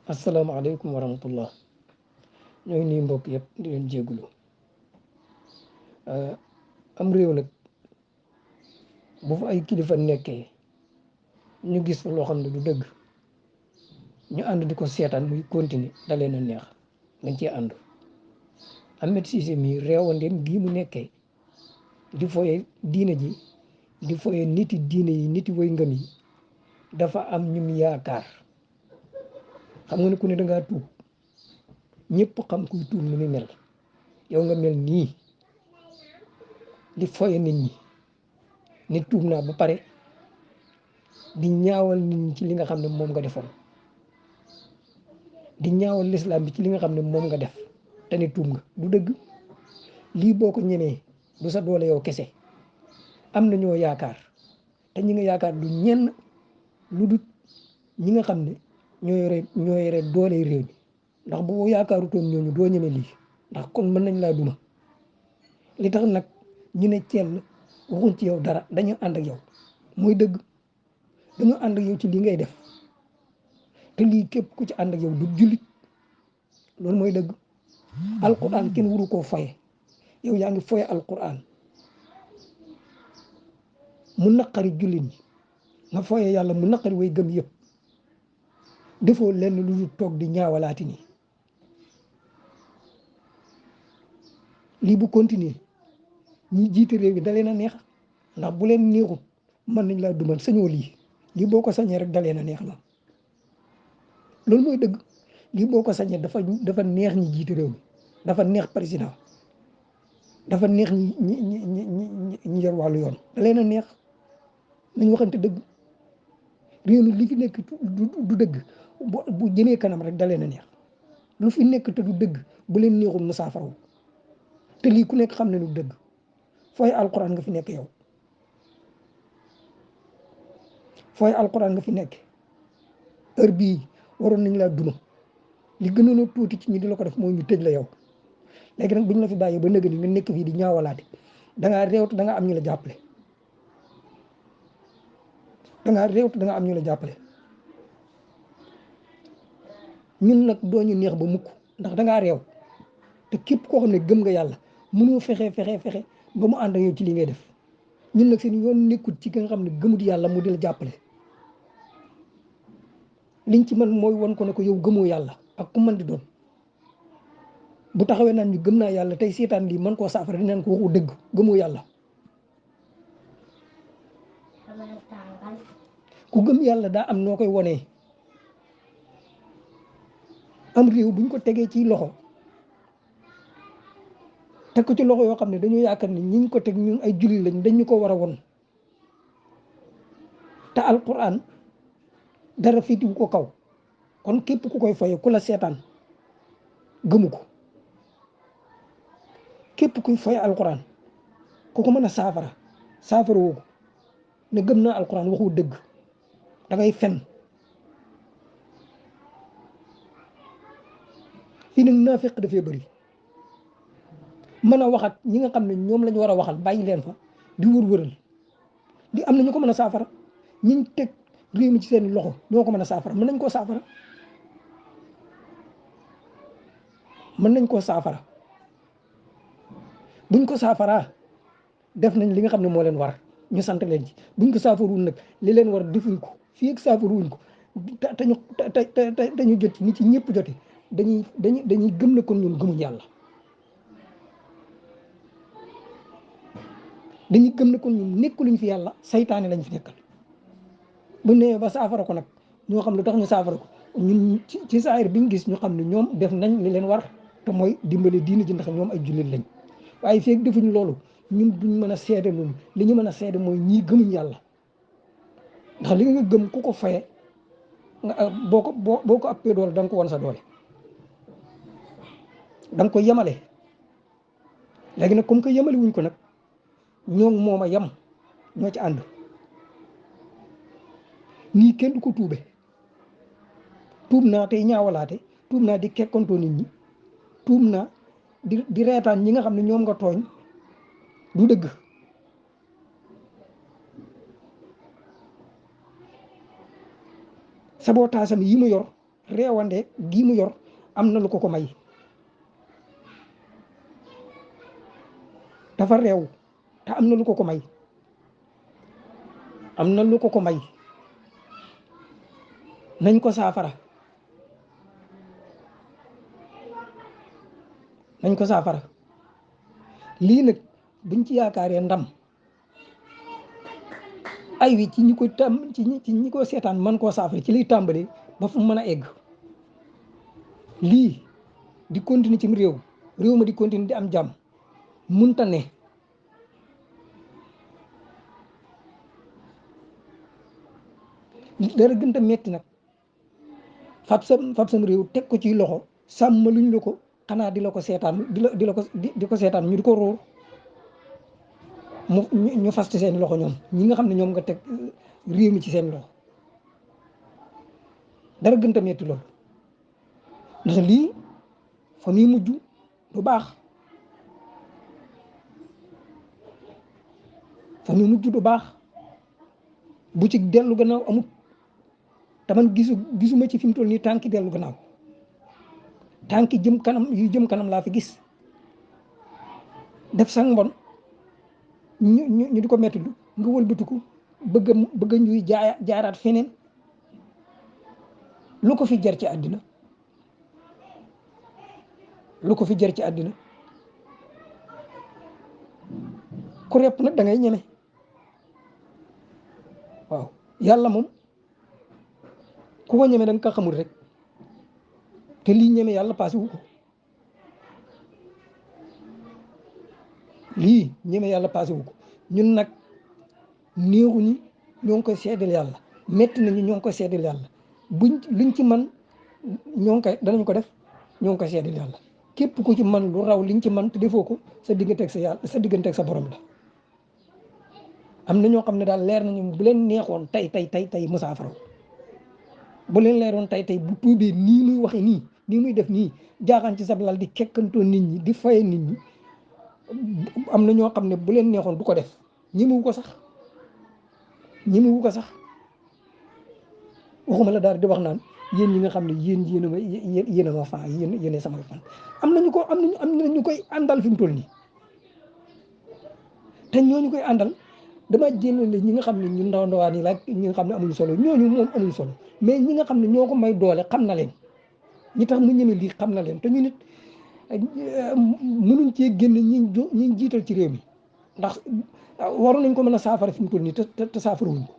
asalaamaaleykum wa rahmatullah ñooy nuyu mbokk yëpp di leen jégalu am réew nag bu fa ay kilifa nekkee ñu gis fa loo xam ne du dëgg ñu ànd di ko seetaan muy continuer da leen a neex dañ cee ànd. Ahmed Cissé mii réewandeem gii mu nekkee di foye diine ji di foye niti diine yi niti way ngëm yi dafa am ñum yaakaar xam nga ne ku ne dangaa tuub ñëpp xam kuy tuub ni muy mel yow nga mel nii di foye nit ñi nit tuub naa ba pare di ñaawal nit ñi ci li nga xam ne moom nga defoon di ñaawal lislaam bi ci li nga xam ne moom nga def te ne tuub nga du dëgg lii boo ko ñemee du sa doole yow kese am na ñoo yaakaar te ñi nga yaakaar du ñenn lu dut ñi nga xam ne ñoo yore doole réew mi ndax boo yaakaarutoon ñooñu doo ñeme lii ndax kon mën nañ laa duma li tax nag ñu ne ceel waxuñ ci yow dara dañu ànd ak yow mooy dëgg dañu ànd ak yow ci lii ngay def te lii képp ku ci ànd ak yow du jullit loolu mooy dëgg alquran kenn waru koo foye yow yaa ngi foye alquran mu naqari jullit ñi nga foye yàlla mu naqari way gëm yëpp defoo lenn lu dul toog di ñaawalaati nii lii bu continuer ñi jiite réew bi da leen a neex ndax bu leen neexut mën nañ laa dumal sañoo lii boo ko sañee rek da leen a neex la loolu mooy dëgg lii boo ko sañee dafa neex ñi jiite réew mi dafa neex président dafa neex ñi yor wàllu yoon da leen a neex nañ waxante dëgg réew mi li fi nekk du dëgg bu jëmee kanam rek da leen a neex lu fi nekk te du dëgg bu leen neexul mu saafarawu te lii ku nekk xam ne du dëgg fooy alquran nga fi nekk yow fooy alquran nga fi nekk heure bii waroon nañ laa duma li gënoon a tuuti ci ñi di la ko def mooy ñu tëj la yow léegi nag bu ñu la fi bàyyee ba nëgë ni nga nekk fii di ñaawalaate dangaa réewtu da nga am ñu la jàppale dangaa réewtu da nga am ñu la jàppale ñun nag doo ñu neex ba mukk ndax dangaa réew te képp koo xam ne gëm nga yàlla mënoo fexe ba mu ànd ak yow ci li ngay def ñun nag seen yoon nekkut ci ki nga xam ne gëmut yàlla mu di la jàppale liñ ci mën mooy won ko ne ko yow gëmoo yàlla ak ku mën di doon bu taxawee naan ñu gëm naa yàlla tey seetaan lii mën koo saafara dinañ ko waxu dëgg gëmoo yàlla ku gëm yàlla daa am noo koy wonee am réew buñ ko tegee ci loxo teg ko ci loxo yoo xam ne dañoo yaakaar ni ñiñ ko teg ñun ay jullit lañ dañ ñu ko war a won te alquran dara fiitiwu ko kaw kon képp ku koy foye ku la seetaan gëmu ko képp kuy foye alquran ku ko mën a saafara woo ko ne gëm naa alquran waxu dëgg da ngay fen fii nag naafeq dafee bëri mën a waxat ñi nga xam ne ñoom lañu war a waxal bàyyi leen fa di wër-wëral di am na ñu ko mën a saafara ñiñ teg réew mi ci seen loxo ñoo ko mën a saafara mën nañ koo saafara buñ ko saafaraa def nañ li nga xam ne moo leen war ñu sant leen ci buñ ko saafaruwul nag li leen war defuñ ko fii ak saafaruwuñ ko te ñu jot ni ci ñëpp jote dañuy gëm na kon ñun gëmuñ yàlla dañuy gëm ne kon ñun nekkuluñ fi yàlla saytaane lañ fi nekkal bu nee ba saafara ko nag ñoo xam lu tax ñu saafara ko ñun ci saayir biñ gis ñu xam ne ñoom def nañ li leen war te mooy dimbale diine ji ndax ñoom ay jullit lañ waaye feeg defuñ loolu ñun duñ mën a seede loolu li ñu mën a seede mooy ñii gëmuñ yàlla ndax li nga gëm ku ko faye nga boo ko appee doole da nga ko wan sa doole da nga ko yemale léegi nag comme que yemale wuñ ko nag ñoo moom a yem ñoo ci ànd nii kenn du ko tuube tuub naa tey ñaawalaate tuub naa di kekkantoo nit ñi tuub naa di reetaan ñi nga xam ne ñoom nga tooñ du dëgg sabotaasam yi mu yor réewande gii mu yor am na lu ko may. dafa réew te am na lu ko may. am na lu ko may. nañ ko saafara. nañ ko saafara. lii nag buñ ci yaakaaree ndam ay wi ci ñi ko ci ñi ko seetaan man koo saafara ci liy tàmbali ba fu mën a egg. lii di continuer ci réew ma di continuer di am jàmm munta ne. dara gën a metti nag fab sam réew teg ko ci loxo sàmm luñ la ko xanaa di la ko seetaan di ko seetaan ñu di ko róor ñu fas ci seen loxo ñoom ñi nga xam ne ñoom nga teg réew mi ci seen loxo dara gën a metti loolu ndax lii fa muy mujj du baax. fa muy mujj du baax bu ci dellu gannaaw amut te man gisuma ci fi mu toll nii tànki dellu gannaaw tànki jëm kanam laa fi gis. def sang mbon ñu di ko metti lu nga wëlbatiku bëgg ñuy jaaraat feneen lu ko fi jar ci àddina ku repp nag da ngay ñeme. waaw yàlla moom ku ko ñeme da nga ko xamul rek te lii ñeme yàlla paase wu ko. lii ñeme yàlla paase wu ko ñun nag néexuñu ñoo ngi koy seedal yàlla metti nañu ñoo ngi koy seedal yàlla luñ ci man ñoo ngi koy danañ ko def ñoo ngi koy seedal yàlla képp ku ci man lu raw liñ ci man te defoo ko sa digganteeg sa digganteeg sa borom la. am na ñoo xam ne daal leer nañu bu leen neexoon tey mu saafara bu leen leeroon tey bu tuubee nii muy waxe nii muy def nii jaaxaan ci sablal di kekkantoo nit ñi di faye nit ñi am na ñoo xam ne bu leen neexoon du ko def ñemewu ko sax waxuma la daal di wax naan yéen ñi nga xam ne yéen a ma fan yéen samay fan am nañu koy àndal fi mu toll nii te ñooñu koy àndal dama jëlale ñi nga xam ne ñu ndawaan yi la ñi nga xam ne amuñu solo ñooñu moom amuñu solo mais ñi nga xam ne ñoo ko may doole xam na leen ñi tax mu ñeme lii xam na leen te ñu nit mënuñ cee génn ñi jiital ci réew mi ndax waroon nañ ko mën a saafara fi mu toll nii te saafara wuñ ko